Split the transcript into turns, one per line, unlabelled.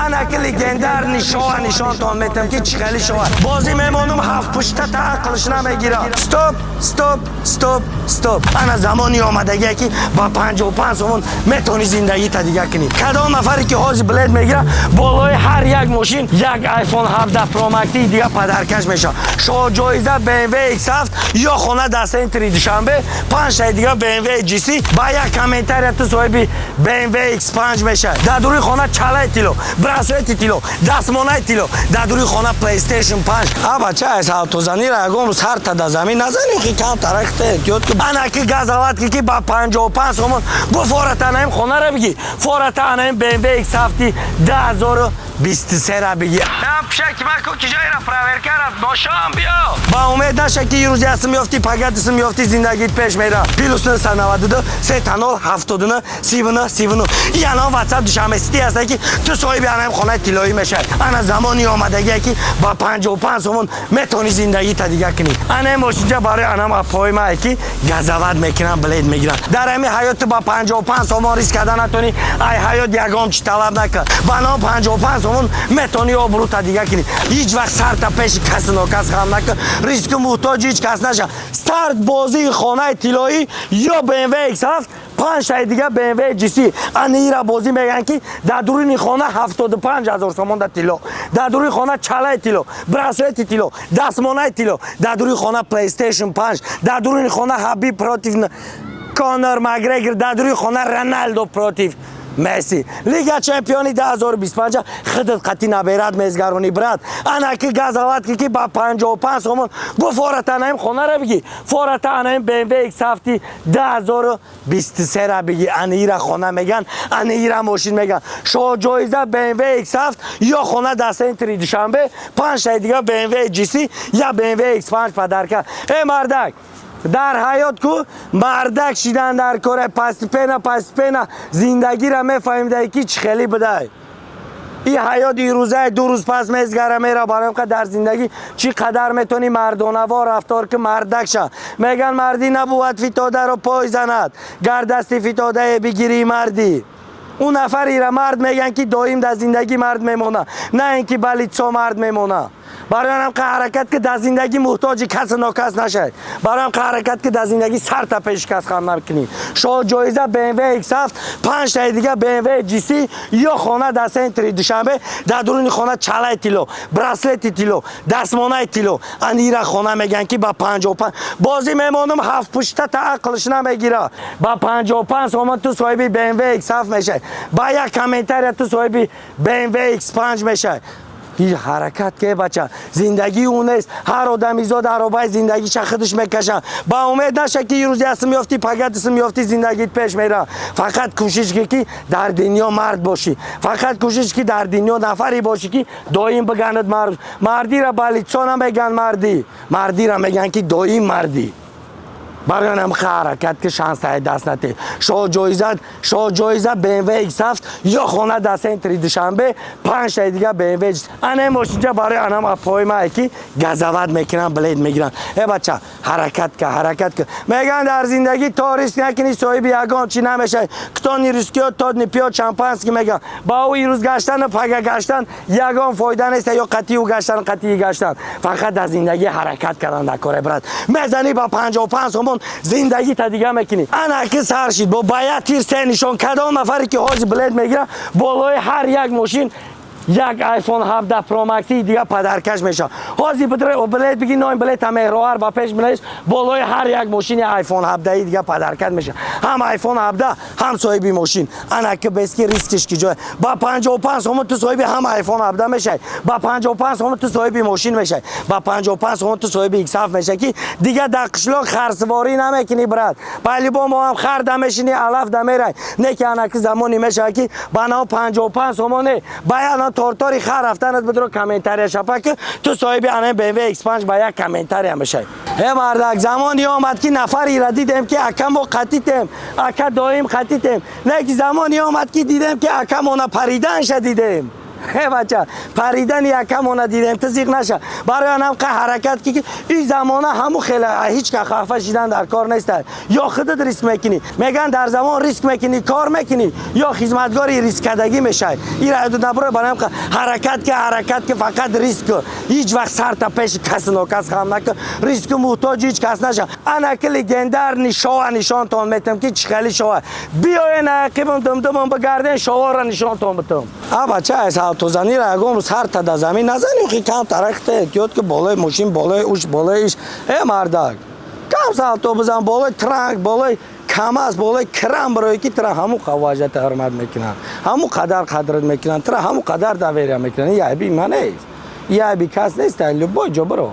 Анаки легендарный шоа нишонтон метам, ки чӣ хеле шоа бозӣ мемонум, ҳафт пушта та ақлш намегира. Стоп, стоп, стоп, стоп! Ана замони омадагие, ки ба 55 сомон метавонӣ зиндагита дига кунӣ. Кадом нафаре ки ҳозир билет мегира, болои ҳар як мошин як iPhone 17 Pro Max дига подарка ш мешавад. Шоҳҷоиза BMW X7 ё хона дар центри Душанбе, панҷтаи дига BMW GC. Ба як комментария ту соҳиби BMW X5 мешавад. Дар дуруи хона чалаи тилло, браслети тилло, дастмонаи тилло, дар дуруи хона PlayStation 5. А бача, аз ҳавтозанира ягон рӯз ҳарта дар замин назанем, ки кам тарахта эҳтиёт ки. Анаки газават ки ба 55 сомон бо фората анаим хонара бигӣ, фората анаим BMW X7 2023 бигӣ. Пушаки маку ки ҷойра проверка рафт, бошом биё. Ба умед наша, ки рӯзи ҳастм ёфтӣ, пага дисм ёфтӣ, зиндагит пеш мера. +992 3 0 79 39 39. Яна WhatsApp Душанбе Сити ҳаста, ки ту соҳиби анаим хонаи тиллоӣ мешавӣ. Ана замони омадагие, ки ба 55 сомон метавонӣ зиндагита дига кунӣ. Ана мошинча барои анам апои мае, ки газават мекунам, билет мегирам. Дар ҳами ҳаёт ту ба 55 сомон риск карда натонӣ, ай ҳаёт ягон чӣ талаб накун. Ба ном 55 сомон метавонӣ обрӯта дига кунӣ. Ҳеҷ вақт сарта пеши касу нокас хам накун, риску муҳтоҷи ҳеҷ кас наша. Старт бозии хонаи тиллоӣ ё BMW X7, панҷтаи дига BMW GC. Анира бозӣ мегӯянд, ки дар дуруни хона 75 ҳазор сомон дар тилло, дар дуруни хона чалаи тилло, браслети тилло, дастмонаи тилло, дар дуруни хона PlayStation 5, дар дуруни хона Хабиб против Конор Макгрегор, дар дуруни хона Роналдо против Месси, Лига чемпиони 2025 худат қати наберат мезгаронӣ, брат. Анаки газават ки ба 55 сомон бо фората анаим хонара бигӣ, фората анаим BMW X7 2023 бигӣ. Ана ира хона меган, ана ира мошин меган. Шоҳҷоиза BMW X7 ё хона дар центри Душанбе, панҷтаи дига BMW GC я BMW X5 подарка. Э мардак, дар ҳаёт ку мардак шидан дар коре. Постепенно, постепенно зиндагиро мефаҳмидай, ки чӣ хеле будай. И ҳаёт ирӯзаи, 2 рӯз пас мезгара, мера. Барои дар зиндагӣ чӣ қадар метавонӣ мардонавор рафтор ки, мардак ша. Меган, мардӣ набувад фитодаро пой занад, гар дасти фитодае бигирӣ, мардӣ. Ӯ нафарира мард меган, ки доим дар зиндагӣ мард мемона, на ин ки ба лицо мард мемона. Барои ҳам ҳаракат ки дар зиндагӣ муҳтоҷи касу нокас нашавед. Барои ҳам ҳаракат ки дар зиндагӣ сарта пеши кас хам накунӣ. Шоҳ ҷоиза BMW X7, панҷтаи дига BMW GC ё хона дар центри Душанбе, дар дуруни хона чалаи тилло, браслети тилло, дастмонаи тилло. Анира хона мегӯянд, ки ба 55 бозӣ мемонум, ҳафт пушта та ақлш намегира. Ба 55 сомон ту соҳиби BMW X7 мешавӣ, ба як комментария ту соҳиби BMW X5 мешавӣ. Ҳеҷ ҳаракат ке, бача, зиндагии ӯ нест. Ҳар одамизод аробаи зиндагиша худаш мекаша. Ба умед наша, ки рӯзи ҳастм ёфтӣ, пага дисм ёфтӣ, зиндагит пеш мера. Фақат кӯшиш ки дар дунё мард бошӣ, фақат кӯшиш ки дар дунё нафаре бошӣ, ки доим биганад мард. Мардира ба лицо намеган мардӣ, мардира меган, ки доим мардӣ. Барои ҳам ҳаракат ки шансае даст натед. Шоҳ ҷоиза BMW X7 ё хона дар центри Душанбе, панҷтаи дига BMW. Ана мошинча барои анам апои мае, ки газават мекунанд, билет мегиранд. Э бача, ҳаракат ка, ҳаракат ка. Меган, дар зиндагӣ то риск накунӣ, соҳиби ягон чӣ намешавӣ. Кто не рискует, тот не пьет шампанский, меган. Ба ӯ ирӯз гаштану пага гаштан ягон фоида нест, ё қатъи ӯ гаштан, қатъи гаштан. Фақат дар зиндагӣ ҳаракат кардан дар коре, брат. Мезанӣ, ба 55 сомон зиндагита дига мекунӣ. Ана ки сар шид бо ба як тир се нишон. Кадом нафаре ки ҳозир билет мегира, болои ҳар як мошин як iPhone 17 Pro Max дига подарка ш мешавад. Ҳозир билет биги, ноим билета меҳроҳар ба пеш бинавис, болои ҳар як мошини iPhone 17 дига подарка т мешавад. Ҳам iPhone 17, ҳам соҳиби мошин. Ана ки бески рискиш ки ҷой. Ба 55 сомон ту соҳиби ҳам iPhone 17 мешавӣ, ба 55 сомон ту соҳиби мошин мешавӣ, ба 55 сомон ту соҳиби X7 мешавӣ, ки дига дар қишлоқ харсворӣ намекунӣ, брат. По-любому ҳам хар да мешинӣ, алаф да мерай. Не ки ана ки замоне мешавад, ки ба нао 55 сомоне ба яна тортори хар рафтанат бидро. Комментария шапа, ки ту соҳиби ана BMW X5 ба як комментария мешавӣ. Э мардак, замоне омад, ки нафареро дидем, ки ака, мо қатитем, ака, доим қатитем. Не ки замоне омад, ки дидем, ки ака мона париданша дидем. Э, бача, паридани якамона дидем, ту зиқ наша. Барои анам қа ҳаракат ки ин замона ҳаму хеле ҳеҷ ка хафа шидан дар кор нест. Ё худат риск мекунӣ, меган, дар замон риск мекунӣ, кор мекунӣ, ё хизматгори рисккардагӣ мешавӣ. Ира набуро. Барои қа ҳаракат ки, ҳаракат ки, фақат риск ку. Ҳеҷ вақт сарта пеши каси нокас хам накун, риску муҳтоҷи ҳеҷ кас наша. Ана ки легендарный шоа нишонтон метам, ки чӣ хели шоа. Биёен, ақибам думдумам бигарден, шоаро нишонтон битам. А бача, аз ҳавтозанира ягон сарта да замин назани, хи кам тарахта эҳтиёт ки, болои мошин, болои уш, болои иш. Э, мардак, кам салто бизан болои транк, болои КамАЗ, болои кран барое ки тра ҳамун қаважата ҳурмат мекунанд, ҳамун қадар қадрат мекунанд, тра ҳамун қадар доверия мекунанд. Ин айби ман нест, ин айби кас нест, любой ҷо биро.